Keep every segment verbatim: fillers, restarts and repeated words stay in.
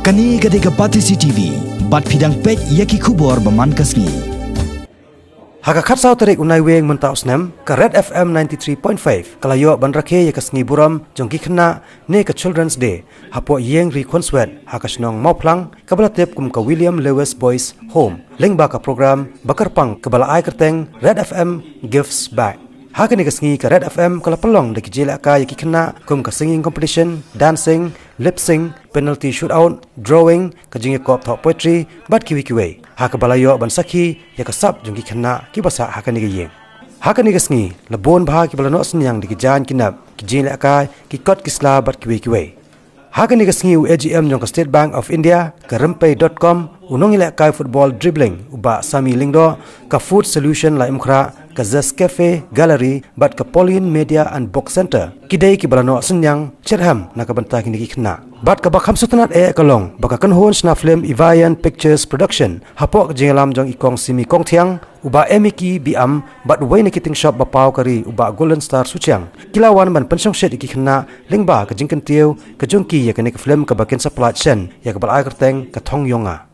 Kane ka dei ka Batesi T V, bad phi dang peit ïa ki khubor ba man ka sngi. Ha ka khatsaw tarik u Naiwieng mynta u snem, ka Red F M ninety-three point five ka la ïoh ban rakhe ïa ka sngi burom jong ki khynnah ne ka Children's Day hapoh Ïing Ri Khunswet ha ka shnong Mawphlang, kaba la tip kum ka William Lewis Boys Home, lyngba ka program ba kyrpang kaba la ai kyrteng Red F M Gives Back. Ha kane ka sngi ka Red F M ka la pynlong da ki jingïalehkai ïa ki khynnah kum ka singing competition, dancing, lip sync, penalty shootout, drawing, ka jingïakop thoh poetry bad kiwei kiwei, ha kaba la ïoh ban sakhi ïa ka sap jong ki khynnah kiba sah ha kane ka ïing. Ha kane ka sngi la bun bha kiba la noh synñiang da ki jaiñ ki nep, ki jingïalehkai, ki kot ki sla bad kiwei kiwei. Ha kane ka sngi u A G M jong ka State Bank of India, ka rympei dot com, u nongïalehkai football dribbling u Bah Sammy Lyngdoh, ka Food Solution Laitumkhrah, ka Zest Cafe Gallery bad ka Pauline Media and Book Centre ki dei kiba la noh synñiang shitrhem na ka bynta kine ki khynnah. Bad kaba kham sngewtynnat eh ka long ba ka kynhun shna film Evian Pictures Production, hapoh ka jingïalam jong i Kong Simi Kongthiang, u Bah Emiki Biam bad uwei na ki tyngshop ba paw ka ri u Bah Golden Star Suchiang, ki la wan ban pynshongshit ïa ki khynnah lyngba ka jingkyntiew ka jong ki ïa kane ka film kaba kin sa pynlait shen, ïa kaba la ai kyrteng Ka Thong Ïong Nga.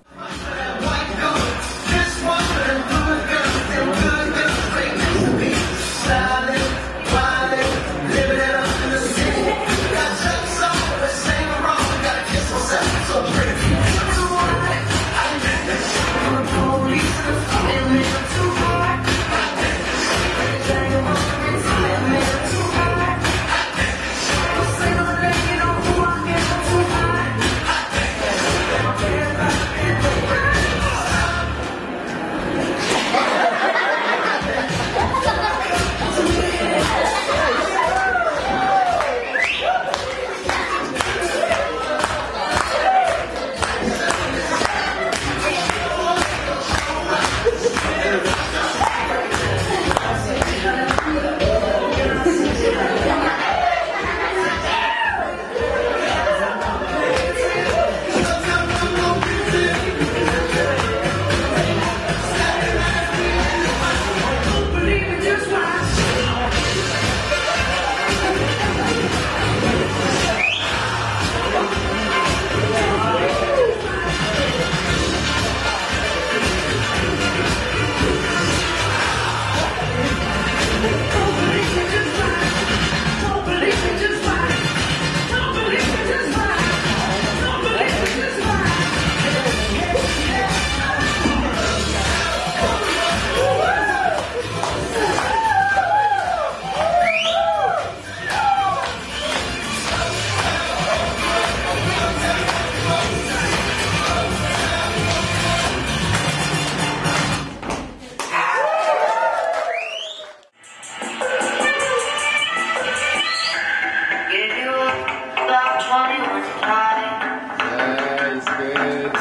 Nice, good.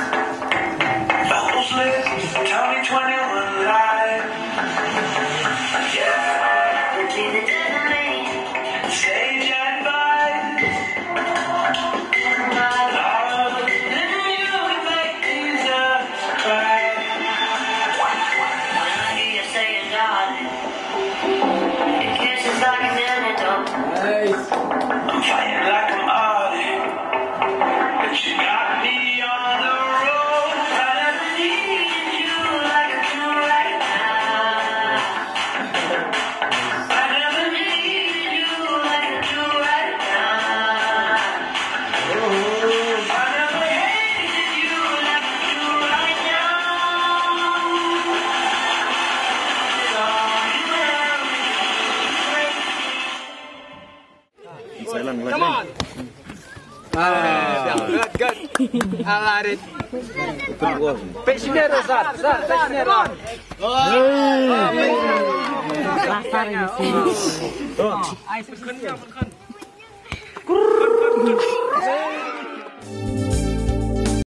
Those lips tell me twenty-one lies. Yeah. Sage advice. Louder than you can make Jesus cry. When I hear you saying, darling, your kiss is like an antidote. Nice. I'm fighting like I'm Artie, but you got me on the road. I never needed you like I do right now. I never needed you like I do right now. I never hated you like I do right now. Come on. Ah, good, good. I like it. Page zero, sir. Sir, page zero.